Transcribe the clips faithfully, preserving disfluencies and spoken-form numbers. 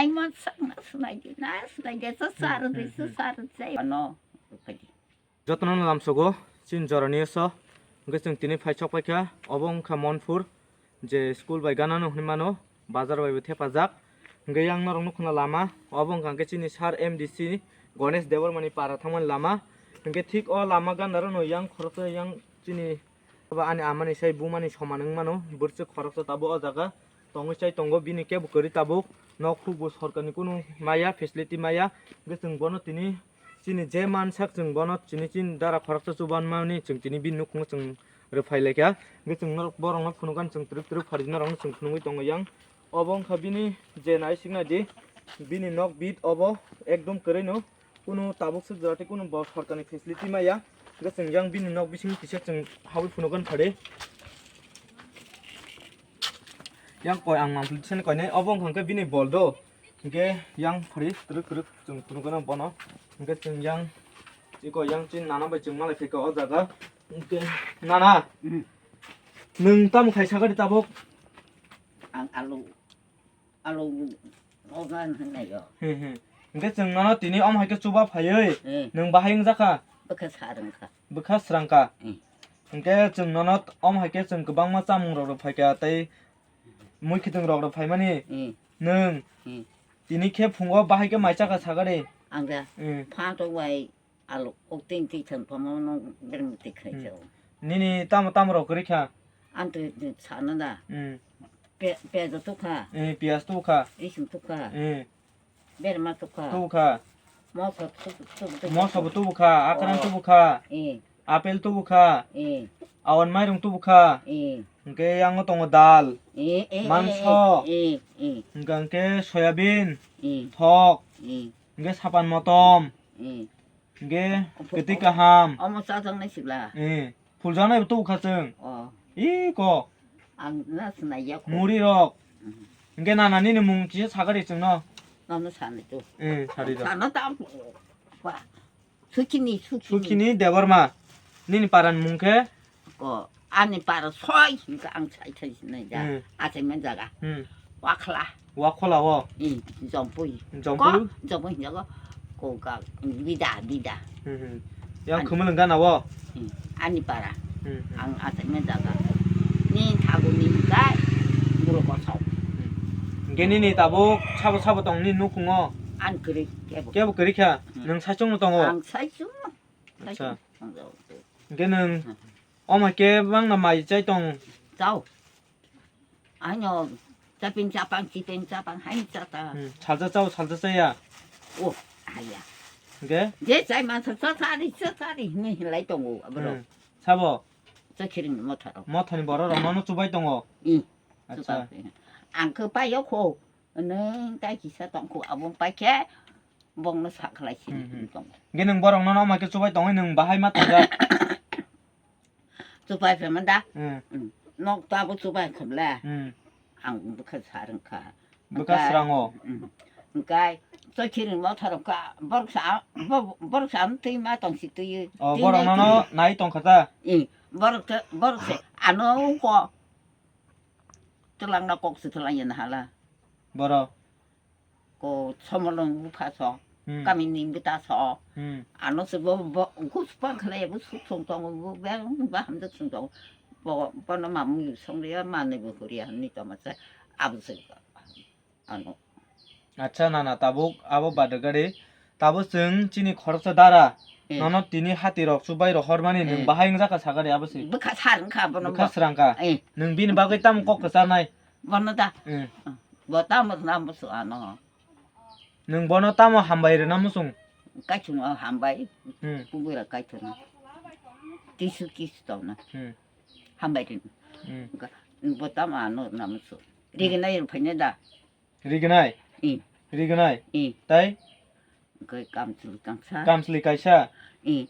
Ai man sakna sunai di, na sunai di, sa sar di, sa sar di. Ano, phai di. Jotono lamsogo, chin jorani so. Hwnkhe chwng tini phai sok paikha, obo wngkha Monpur, je school bai ganano hinwi mano, bazar bai bo thepajak. Hwnkhe yang norok nukho na lama, obo wngkha hwnkhe chini sir M D C Ganesh Debbarmani para thangmani lama. Hwnkhe thik o lama ganarokno yang khoroksa yang chini Abo ani amani sai bumani soman wng mano, bwrwswk khoroksa tabuk o jaga tongwi chai tongo, bini kebo kwrwi tabuk nok hukbo sorkarni kunu maya facility maya, hwnkhe chwng bono tini chini je mansak chwng bono chini chini dara khoroksa chubanmani chwng tini bini nukhungo chwng rwphai laikha, hwnkhe chwng norok borokno phunukgani chwng twrwk twrwk pharijak norokno chwng phunugwi tongo yang. Obo wngkha bini je naisiknai di, bini nok bit obo ekdom kwrwino, kunu tabuk swk jora tei kunu bo sorkarni facility maya. Hwnkhe chwng yang bini nok bisingo kisa chwng habwi phunukgani phari. Yang koi ang mang philsani koinai, obo wngkha hwnkhe bini bol do. Hwnkhe yang phari twrwk twrwk chwng phunukgano bono. Hwnkhe chwng yang iko yang chini nana bai chwng malai phaikha o jaga. Hwnkhe nana, hmm, nwng tamo khai sakadi tabuk? Ang alu. Alo, ogan hwnnaio. Hmm, hmm. Hwnkhe chwng nono tini omo hai khe chuba phaiwi, hmm, nwng bahai wngjakha? Bwkha sar wngkha. Bwkha srangkha. Hmm. Hwnkhe chwng nono omo hai khe chwng kwbangma chamung rok rw phaikha tei mui khitwng rok rw phaimani. Hmm. Nwng, hmm, tini khe phungo bahai khe mai chakha sagari? Ang da. Hmm. Phantok bai Alo, o tin ti than pamo no bermiti khai, hmm, chao. Nini tamo tamo rok kwrwi kha? Anto sana da. Hmm. Pe-, pedo tukha. Eh, piyas tukha. Ising tukha. Eh. Berma tukha. Tukha. Moso tu-, tu-, tu-, moso bo tubukha, akran tubukha. Eh. Apple tubukha. Eh. Awan mairung tubukha. Eh. Hwnkhe yango tongo dal. Eh, eh, eh, manso. Eh, eh. Hwnkhe soyabin. Eh. Thok. Eh. Hwnkhe sapan motom. Eh. Hwnkhe kwtwi kaham. Omo chajaknai sibla. Eh, phuljaknai bo tubukha chwng. Oh. Ih, ko. Ang na sinai ya ko. Muri rok. Mm. Hwnkhe nana nini mung kisa sagari chwngno. Nono sanai tu. Eh, sari rok. Sana ta. Ba. Sukini, Sukini. Sukini Debbarma. Nini paran mung khe? Ko, ani para soi, hingke ang sai thai sinai ja. Hmm. Achaima jaga. Hmm. Wakhla. Wakhola o? I, Jompui. Jompui? Ko, Jompui hinjago. Ko ga, bida, bida. Hmm, hmm. Yang ani khumulwng gana o? Hmm. Ani para. Hmm, hmm. Ang achaima jaga. Ni thago ni kai, buro kosok. Hmm. Hingke nini tabuk sabo sabo tong nini nukhungo? An kwrwi, kebo. Kebo kwrwi kha? Hmm. Nwng saichung no tongo? Ang saichung. Acha. Saichung. Ang jago. Hingke nwng, hmm, omo khe bangna mai chai tong? Chao. Ano, chapin chapang, chipin chapang, hai chata. Hmm, salsa chao, salsa chaya? O, haya. Hingke? Je chai mansa, cha chari, cha chari, hinwi hinlai tongo, aboro. Hmm, sabo? Chakhiring motharo. Mothani borok rok nono chubai tongo? I, acha. Chubai. Ang khe paio kho. Nwng tai kisa tongkhu, abo pai khe bongno sakhlai sini, hmm, hmm, tong. Hingke nwng borok nono omo khe chubai tongwi nwng bahai ma tongjak? Chubai phaima da? Hmm. Hmm. Nok tabo chubai khamle. Hmm. Ang bwkha sa rwngkha. Bwkha srango. Hmm. Hingkai chokhiring mothorok ka borok sa, bo-, borok sa twi ma tong si twi. Oh, twi borok nai nono twi. Nai tongkha ta? Hmm. Borok te, borok se ano ko. Twlangna kok se twlang ya na hala. Borok. Ko somolong bupha so, hmm, kamini bwta so. Hmm. Ano se bo, bo, gus pang khlai bo suk song tong bo, bang ba hamjak song tong. Bo, bono mamu song ria, mane bo huria ni tama se. Abo se. Ano. Acha nana, tabuk abo bade gari. Tabuk chwng chini khoroksa dara. Eh. Nono tini hati rok chubai rok hormani nwng, eh, bahai wngjakha sagari abo se. Bwkha sar wngkha bono. Bwkha bo. Srangkha. Eh. Nwng bini bagwi tamo kok kwcharnai? Bono da. Eh. Bo tamo na musu ano. Nwng bono tamo hambai rwna muchung? Kaichung o hambai. Hmm. Kubura kaithona. Tisu kisu tona. Hmm. Hambai rwna. Hmm. Bo tamo ano na musu. Rignai rw phaina da. Rignai? I. Rignai? I. Tai? Hwnkhe kamchwlwi kangsa. Kamchwlwi kaisa? I.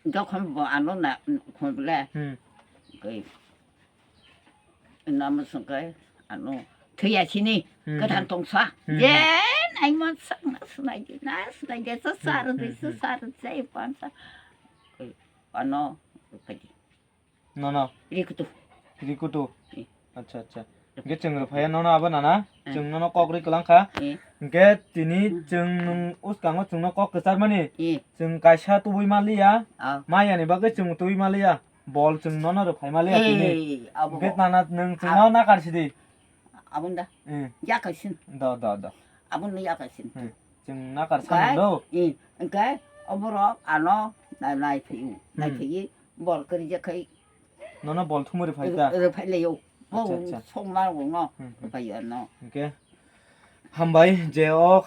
Dokhon bo ano na khon bole. Hmm. Hwnkhe namo swngkhe ano thwiya sini, hmm, kwthang, hmm, tongsa. Hmm, hmm. Je nai man sak na swnaidi, na swnaidi, sa, hmm, sar di, hmm, sa, hmm, sar di, pansa. Ano phaidi. Nono? Rikutu. Rikutu? Eh. Acha, acha. Hwnkhe chwng rwphaiya nono abo nana, eh, chwng nono kok rwi kwlang kha. Eh. Hwnkhe tini, hmm, chwng nwng uskango chwngno kok kwcharmani, eh, chwng kaisa tubui manliya, ah, mayani bagwi chwng tubui manliya, bol chwng nono rwphai manliya tini. Eh, abo hwnkhe bo. Nana nwng chwngno, ah, nakar sidi. Aboni da. Eh. Yakaisin. Do, do, do. Aboni yakaisin. Hmm. Chwng nakar sanang do. Eh, hwnkhe oborok ano nai-, naiphaiwi, hmm, naiphaiwi bol kwrwija khai. Nono bol thumui rwphai ta? Rwphai laio. Bo, acha, acha, songma rwno, hmm, hmm, rwphai ano. Hwnkhe hambai je o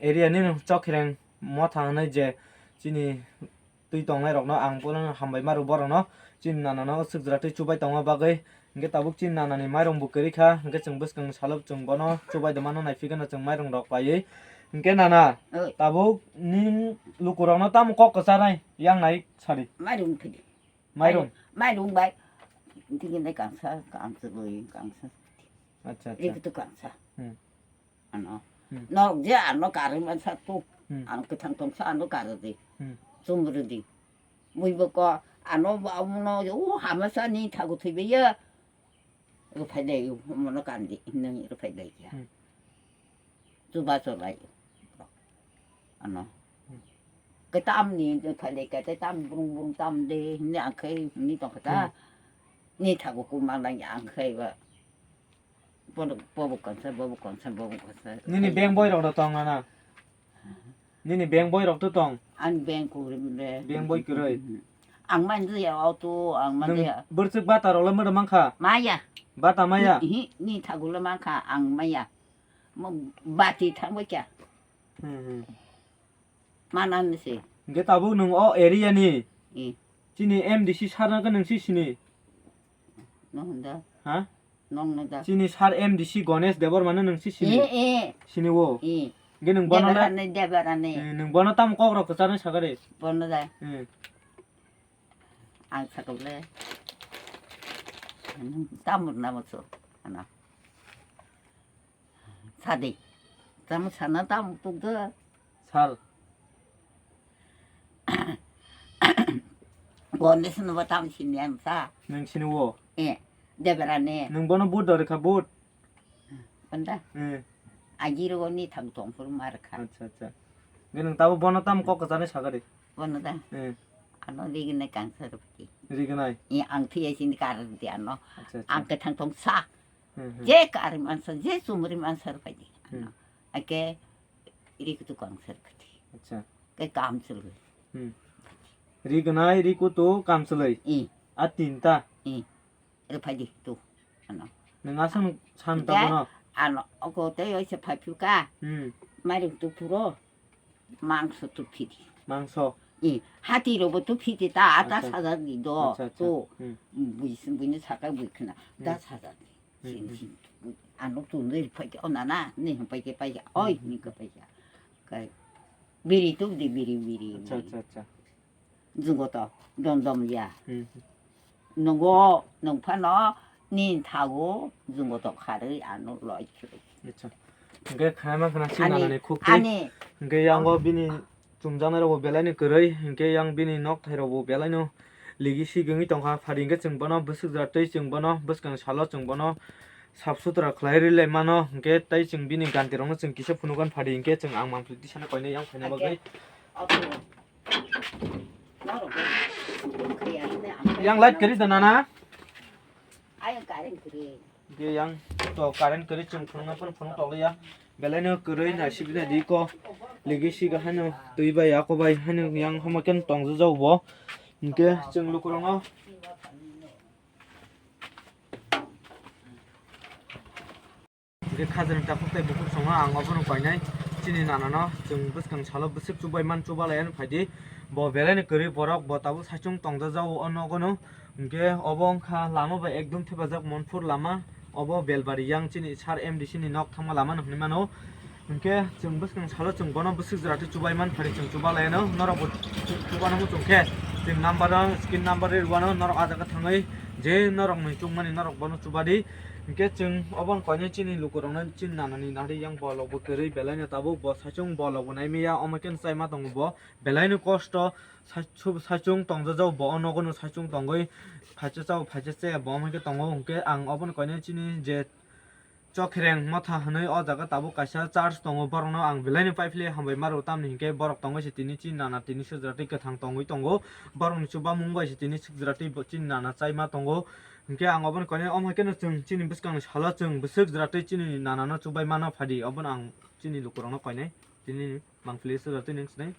area ni chokhereng motha hwnwi je chini twi tongnairokno ang bono hambai ma rw borokno, chini nanano swk jwra twi chubai tongma bagwi. Hwnkhe tabuk chini nanani mairung bo kwrwi kha, hwnkhe chwng bwskang salo chwng bono chubai de mano, naiphigeno chwng mairung rok paiwi. Hwnkhe nana, oi, tabuk ning lukurokno tamo kok kwcharnai yang nai sadi? Mairung phidi. Mairung? Mairung bai. Tini nai kangsa, kangsa boi, kangsa. Acha, acha. Ri kutu kangsa. Hmm. Ano. Hmm. Nok je ano kari mansa tu. Hmm. Ano kwthang tongsa ano kari di. Hmm. Chumri di. Bui bo ko ano ba amuno u hamasa ni thagu thwi be ya. Rwphai dai, mono kandi, nung rwphai dai ya. Hmm. Chuba chulai. Ano. Hmm. Kwtam ni rwphai dai, kwtam brung brung tam de, ni angkhai ni tong kha ta. Hmm. Ni thagu ku manang angkhai ba. Bono, bobo kansa, bobo kansa, bobo kansa. Nini beng boi rok do tong nana? Nini beng boi rok to tong? Ani beng kwrwi mle. Beng boi kwrwi? Ang manjaya auto, ang manjaya. Bwrchwk bata rok le mwdwk mankha? Maya. Bata maya? Hi, ni thagu le mankha, ang maya. Mo bati thangbai kya? Hmm, hmm. Manani se. Hwnkhe tabuk nwng o area ni? Eh. Chini M D C sir no khe nwng si sini? No hwnda. Ha? Nong no da. Chini sir M D C Ganesh Debbarma no nwng si sini? Eh, eh. Sini o? Eh. Hwnkhe nwng bono le? Debarani, Debarani. Eh, nwng bono tamo kok rok kwcharnai sakha de? Bono da. Eh. Ang sakha le. Tamo namo so. Ano. Sadi. Tamo sana tamo tukda. Sal. Ganesh no ba tamo sini ang sa. Nwng sini o? Eh, Debarani. Nwng bono but dori kha but? Panda? Eh. Ajiro ni thang tong pur mar kha. Acha, acha. Ge nwng tabo bono tamo kok kwcharnai sakha de? Bono da? Eh. Ano rignai kangsa rwphi. Rignai? Eh, ang thwi sini kar di ano. Acha, acha. Ang kwthang tong sa. Hmm, hmm. Je kari mansa, je chumri mansa rwphai di. Hmm. Ake ri kutu kangsa rwphai di. Acha. Ke kam chwlwi. Hmm. Ri gwnai, ri kutu, kam chwlwi. I. A tinta. I. Rwphai di tu. Ano. Nwng aswk san ta bono? Ano, oko tei oise phai phuka. Hmm. Mairum tu phuro. Mangso tu phidi. Mangso? I, hati robo tu phidi ta, ata acha, sajak di do. Acha, acha. Tu, hmm, bui, buini sakai bui khna. Hmm. Da sajak di. Hmm, sin, hmm, sin. Ano tu nir pai ke, o nana, ni pai ke pai ke. Oi, hmm, ni ke pai ke. Kai. Biri tu di biri, biri, acha, biri. Acha, acha. Jwng goto dom dom ya. Hmm. Nungo, nung phano ni thago jwng goto kharwi ano loi khwlwi. Acha. Hwnkhe khnaima khna si ani, nanani khuk twi. Ani. Hwnkhe yango bini chumjaknai rokbo belai no kwrwi, hwnkhe yang bini nok thai rokbo belai no ligi si gwnwi tongkha. Phari hwnkhe chwng bono bwswk jora twi chwng bono bwskang salo chwng bono sap sutra khlai rwlai mano, hwnkhe tei chwng bini ganti rokno chwng kisa phunukgwi phadi, hwnkhe chwng ang manpli tisana koinai yang phaina bagwi. Yang light kwrwi da nana? Ayang current kwrwi. Hwnkhe yang to current kwrwi chwng phunukna phano phunuk tokliya. Belai no kwrwi naisik nai di ko. Ligi siga haino twi bai ako bai haino yang hamo khe tongjajago bo. Hwnkhe chwng lukurokno Hwnkhe khajani takhuk tei bukhuk songno ang obono koinai chini nanano chwng bwskang salo bwswk chubai man chubalaiya phai di. Bo belai ni kwrwi borok, bo tabuk saichung tongjajago o nogo no. Hwnkhe obo wngkha lama bai ekdum thepajak Monpur lama, obo Belbari yang chini sir M D C ni nok thangma lama no hwnwi mano. Hwnkhe chwng bwskang salo chwng bono bwswk jora twi chubai man phari chwng chubalaiano norokbo chu-, chubano muchung khe chwng number o, screen number rwano norok ah jaga thangwi je norokni chukmani norok bono chubadi. Hwnkhe chwng obo wng koinai chini lukurokno chini nanani nari yang bolokbo kwrwi belaino tabuk bo saichung bolokbo naimaya omo khe chai ma tongo bo belaino kosto saichung tongjajak bo o nogo no saichung tongwi phaisa chao phaisa chaya bo omo khe tongo. Hwnkhe ang obono koinai chini je Chokhereng motha hwnwi o jaga tabuk kaisa church tongo, borokno ang belaino paiphle hambai maro, tamni hinkhe borok tongwi se tini chini nana tini swkjwra twi kwthang tongwi tongo, borokni chubamung bai se tini swkjwra twi bo chini nana chaima tongo. Hinkhe ang obono koinai, omo hai kheno chwng chini bwskangni salo chwng bwswk jwra twi chini nanano chubai mano phadi, obono ang chini lukurokno koinai tini mangpili swkjwra twi nung sinai.